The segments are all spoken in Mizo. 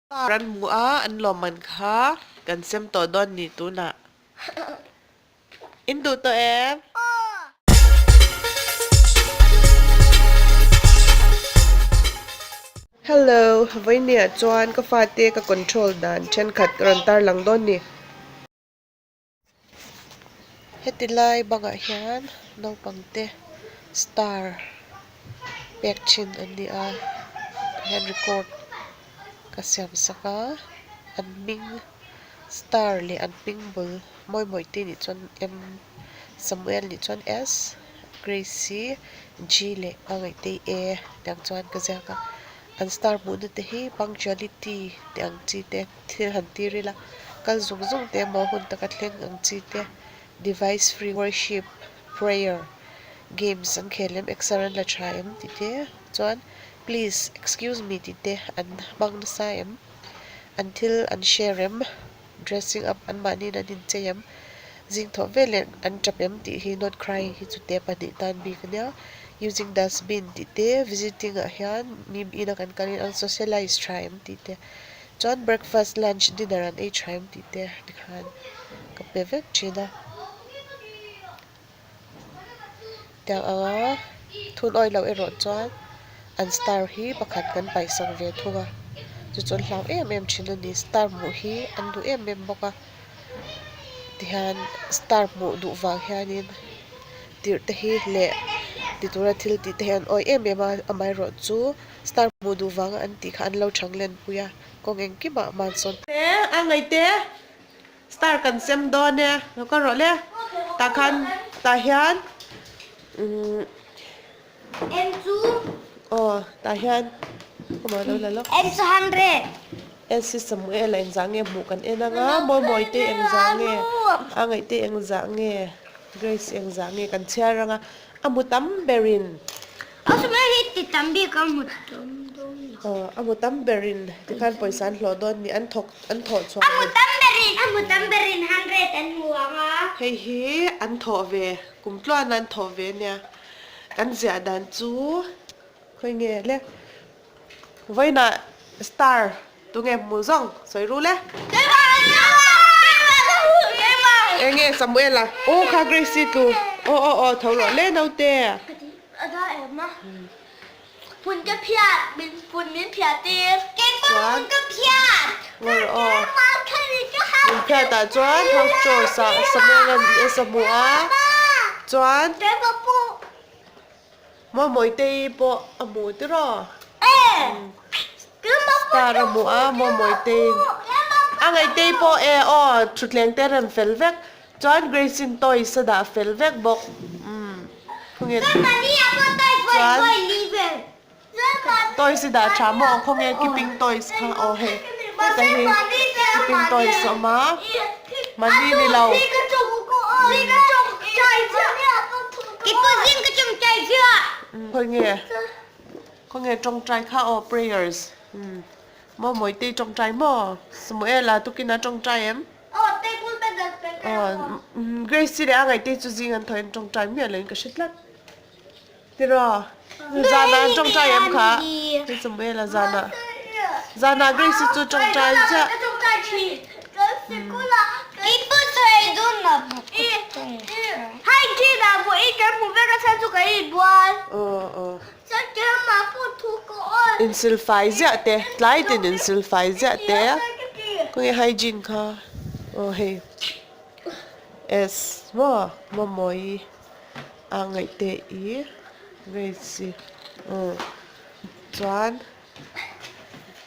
Car an hmu a, an lawmman kha kan sem tawh dawn ni tunah. In duh tawh em? Hello, vawinia chuan ka fate ka control dan thenkhat ka rawn tarlang dawn ni. Heti lai bangah hian naupang te star pek thin an ni a tah hian record ka siam sak a an hming star leh an hming bul mawi mawi te nih chuan M Samuel nih chuan S Grace hi G leh a ngaihte A tiang chuan ka ziak a an star hmuhna te hi punctuality tih ang chi te. Thil han tir ila, kal zung zung te emaw hun taka thleng ang chi te, device free worship, prayer, games an khel em, exer an la tha em tih te chuan please, excuse me tih te an hmang nasa em, an thil an share em, dressing up an mahniin an inchei em, zing thawh veleh an tap em tih hi not crying hi chute pahnih tan bik ania, using dustbin tih te, visiting ah hian mi ina kan kalin an socialize tha em tih te. Chuan breakfast, lunch, dinner an ei tha em tih te tikhan ka pe vek thin a. Tiang anga thun awih loh erawh chuan an star hi pakhat kan paihsak ve thung a, chu chuan hlau em em thin a ni. Star hmuh hi an duh em em bawk a, tihian star hmuh duh vang hianin tirh te hi leh ti tura thil tih te hi an awih em em a, amaherawhchu. Star hmuh duh vanga an tih kha an lo chang len pui a, kawng engkimah hmansawn. Te a ngaih te, star kan sem dawn e, lo kal rawh le, tah khan tah hian umm Em chu. Aw tah hian khawmah lo la lawk. Em chu hundred. S hi Samuel a engzah nge hmuh kan en anga, Mawimawi te engzah nge, a ngaih te engzah nge, Grace engzah nge kan chhiar anga, a hmu tam berin. A samuel hi ti tam bik a hmu tam dawn lo. Aw a hmu tam berin tikhan pawisa an hlawh dawn ni an thawk an thawh chhuah A hmu tam berin a hmu tam berin hundred an hmu ang a. Hei hi an thawh ve kum tluan an thawh ve nia kan ziah dan chu khawi nge le vawiinah star tunge hmu zawng sawi ru le. Enge Samuel-a aw kha Grace-i tlu aw aw aw tho rawh le naute. A da em a, phun ka phiat, min phun min phiat tir. Keimah phun ka phiat. Ngawr aw. Min phiat ah chuan house chores ah Samuel an S a hmu a, chuan Mawmawitei pawh a hmu tiraw? Star a hmu a Mawmawitei. A Ngaitei pawh e aw thutthleng te rem fel vek. Chuan Grace-in toys a dah fel vek bawk. Umm khawnge chuan toys i dah tha maw khawnge keeping toys kha aw hei heta hi keeping toys a awm a mahni ni lo. Khawnge khawnge tawngtai kha aw prayers umm maw Mawitei tawngtai maw Samuela tukin a tawngtai em? Aw Grace-i leh a ngaihte chu zing an thaw in tawngtai miah lo in ka hre tlat. Tiraw? Zanah an tawngtai em kha? Hei Samuel-a zanah. Zanah Grace-i chu tawngtai ziah. Aw aw. Insilfai ziah te, tlai tin insilfai ziah te, khawnge hygiene kha aw hei S maw Mawmawii a ngaih te i Grace i aw chuan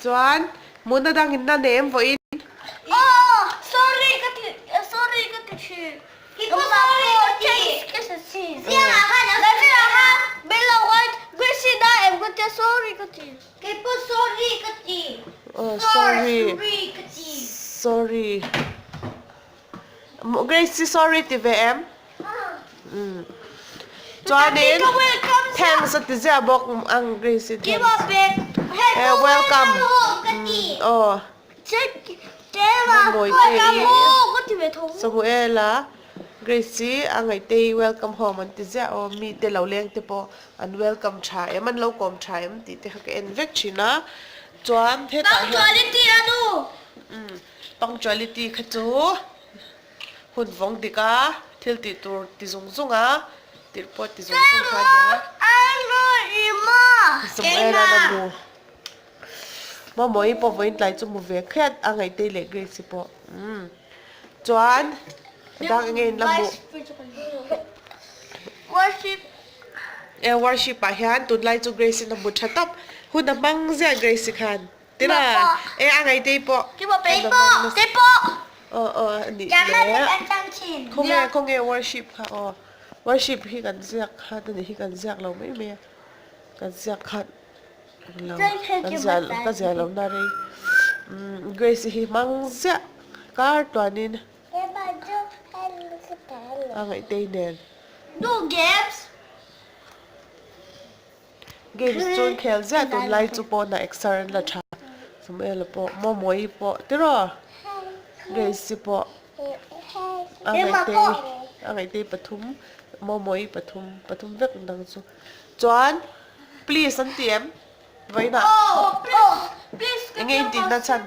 chuan hmuhna dang in la nei em vawiin. Aw sorry sorry Grace sorry ti ve em umm chuanin thanks a ti ziah bawk ang Grace thanks eh welcome aw. Samuela Grace hi a ngaihte hi welcome home an ti ziah aw mi te lo leng te pawh an welcome tha em an lo kawm tha em tih te kha ka en vek thin a chuan hetah hian. Punctuality kha chu hun vawng dik a, thil tih tur ti zung zung a, tirh pawh ti zung zung kha a nia. Samuel-a na nu. Mawmawii pawh vawiin tlai chu mu ve khiat a Ngaihtei leh Grace-i pawh. Umm. Chuan dang enge in la hmuh? E worship ah hian tunlai chu Grace-i na hmu tha tawp. Hun a hmang ziah Grace-i khan. Tina e a Ngaihtei pawh hun a hmang nasa. Aw aw a nih leh. Khawnge khawnge worship kha aw. Worship hi kan ziak khan a nih hi kan ziak lo mai mai a. Kan ziak khan. Lo, kan zia ka zia lo na rei. Umm Grace hi hmang ziah kar tuanin a ngaihtei nen. Games chu an khel ziah tunlai chu pawn a exer an la tha. Samuel-a pawh Mawmawii pawh tiraw Grace-i pawh a ngaihtei a ngaihtei pathum Mawmawii pathum pathum vek dang chu. Chuan please an ti em? Vawiinah enge in tihna chhan?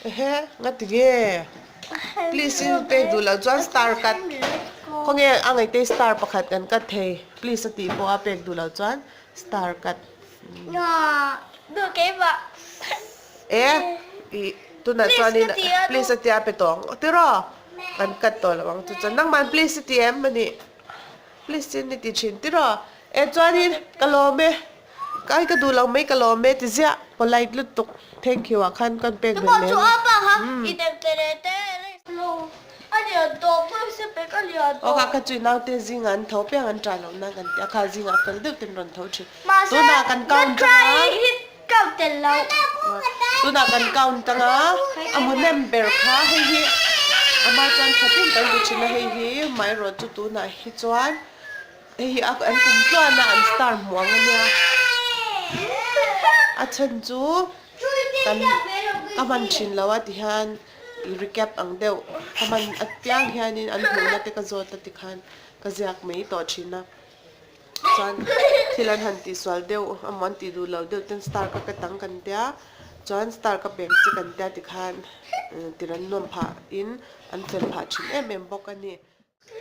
Ehe nga ti nge? Please in pek duh loh chuan star cut khawnge a ngaihte star pakhat kan cut thei please a tih pawh a pek duh loh chuan star cut. E ih tunah chuanin please a tia pe tawh ang tiraw kan cut tawh lo ang chu chuan nangman please i ti em a nih please in i ti thin tiraw e chuanin ka lawm e kai ka duh lo mai ka lawm e ti ziah polite lutuk thank you ah khan kan pek belh leh ang aw kha kha chu naute zingah an tho piang an ṭah loh nan kan ti a kha zingah fel deuh ten rawn tho thin tunah kan count anga. Tunah kan count anga a hmu nem ber kha hei hi ama chuan tha tin kan ti thin a hei hi amaherawh chu tunah hi chuan hei hi an kum tluan a an star hmuh ang ania a chhan chu kan ka hman thin lo a ti hian ih recap ang deuh ka hman apiang hianin an hmuhna te ka zawt a tikhan ka ziak mai tawh thin a. Chuan thil an han tihsual deuh emaw an tih duh loh deuh ten star ka pe tang kan tia chuan star ka peng che kan tia tikhan tir an nuam phah in an fel phah thin em em bawk a ni.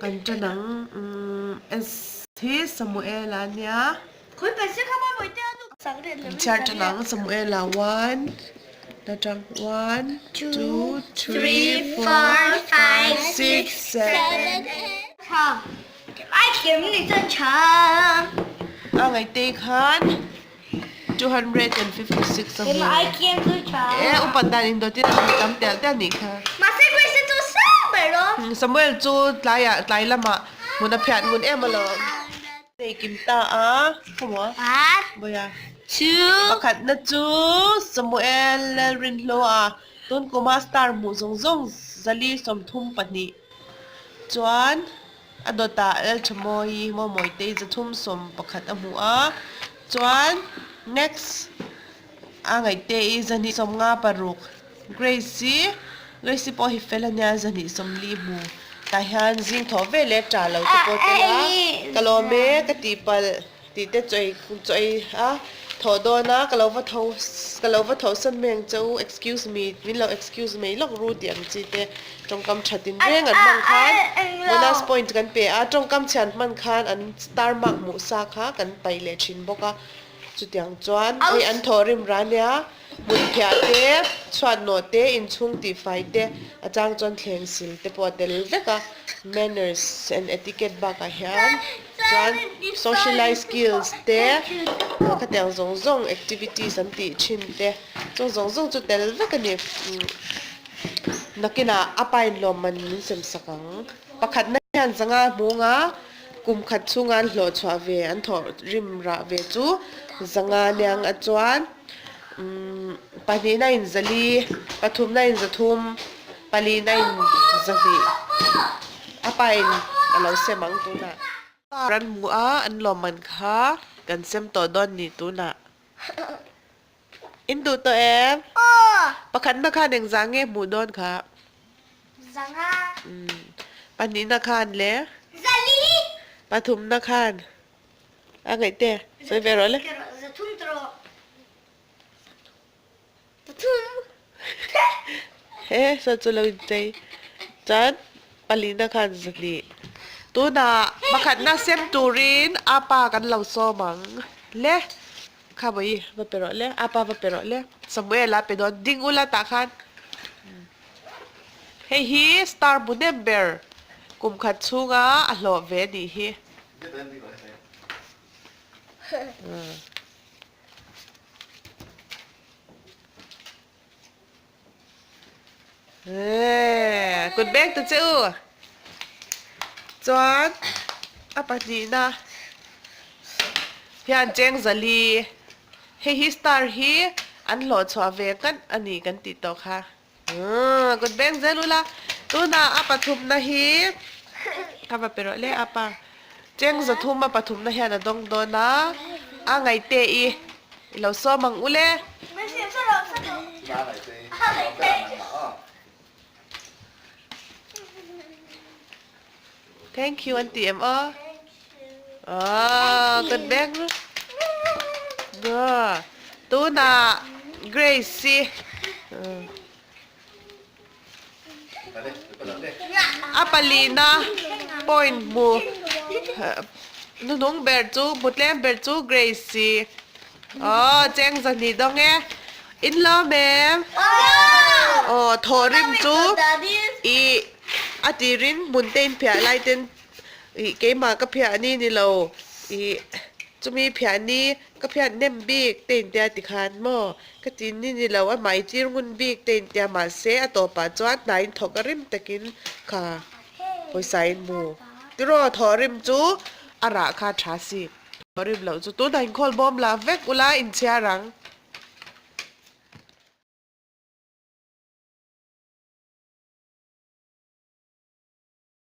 Kan tan ang umm S hi Samuel-a ania. Kan chhiar tan ang Samuel-a one atang one two three four five six seven. A ngaihtei khan 256 a hmu. E upat dan indawtin a hmu tam telh telh nih kha. Samuel chu tlaiah tlai lamah hmun a phiat ngun em alawm. Nei kim ta a khawmaw Bawiha. Pakhatna chu Samuel Lalrinhlua tun kuma star hmuh zawng zawng 432 chuan A dawtah Lalthamawi Mawmawitei 311 a hmu a, chuan next a ngaihte-i 256 Grace-i, Grace-i pawh hi fel a nia 240 hmu. Tah hian zing thawh ve leh ṭah lo te pawh tel a, ka lawm e ka tihpalh tih te chaw ei chaw ei a thawh dawn a, ka lo va tho ka lo va tho san mai ang che u, excuse me min lo excuse mai lawk ru tih ang chi te tawngkam tha tin reng an hmang khan bonus point kan pe a, tawngkam chhian hman khan an star mark hmuh sa kha kan paih leh thin bawk a, chutiang chuan hei an thawh rim ra nia hmun phiah te chhuat nawh te inchhung tih fai te a chang chuan thleng sil te pawh a tel vek a manners and etiquette bakah hian. Chuan socialize skills te khatiang zawng zawng activities an tih thin te chung zawng zawng chu tel vek a ni. Nakinah a pain lawmman min sem sak ang. Pakhatna hian zanga hmunga kum khat chhunga an hlawh chhuah ve an thawh rim rah ve chu zanga niang a chuan pahnihna in zali pathumna in zathum palina in zahnih. A pain a lo sem ang tunah. Ran hmu a, an lawmman kha kan sem tawh dawn ni tunah. In duh tawh em? Pakhatna khan engzah nge hmuh dawn kha? Zanga. Pahnihna khan le? Zali. Pathumna khan? A ngaih te, sawi ve rawh le. Zathum tawh. He saw chu lo inchei. Chuan palina khan zahnih. Tunah pakhatna sem turin apa kan lo sawm ang le. Kha bawi va pe rawh le. Apa va pe rawh le. Samuel a pe dawn ding ula tah khan. Hei hi star hmu hnem ber kum khat chhunga a hlawh ve a nih hi. Kut beng ta che u. Chuan a pahnihna hian cheng zali hei hi star hi an hlawh chhuah ve ngat a ni kan tih tawh kha. Kut beng zel ula tunah a pathumna hi ka va pe rawh le a pa cheng zathum a pathumna hian a dawng dawn a a ngaihte i I lo sawm ang u le. Thank you an ti em aw. Aw kan beng ru. Tunah Grace i. A palina point hmu hnuhnung ber chu hmu tlem ber chu Grace i aw cheng zahnih dawng e in lawm em aw thawhrim chu ih a tirin hmun te inphiah lai ten Ih keimah ka phiah ni ni lo ih chumi phiah ni ka phiat nem bik te intia tikhan maw ka ti ni ni lo a hmai tir ngun bik te intia mahse a tawpah chuan hnai in thawk a rim takin kha pawisa in hmu tiraw thawh rim chu a rah kha tha si thawh rim loh chu tunah inkhawl bawm lah vek ula inchhiar ang.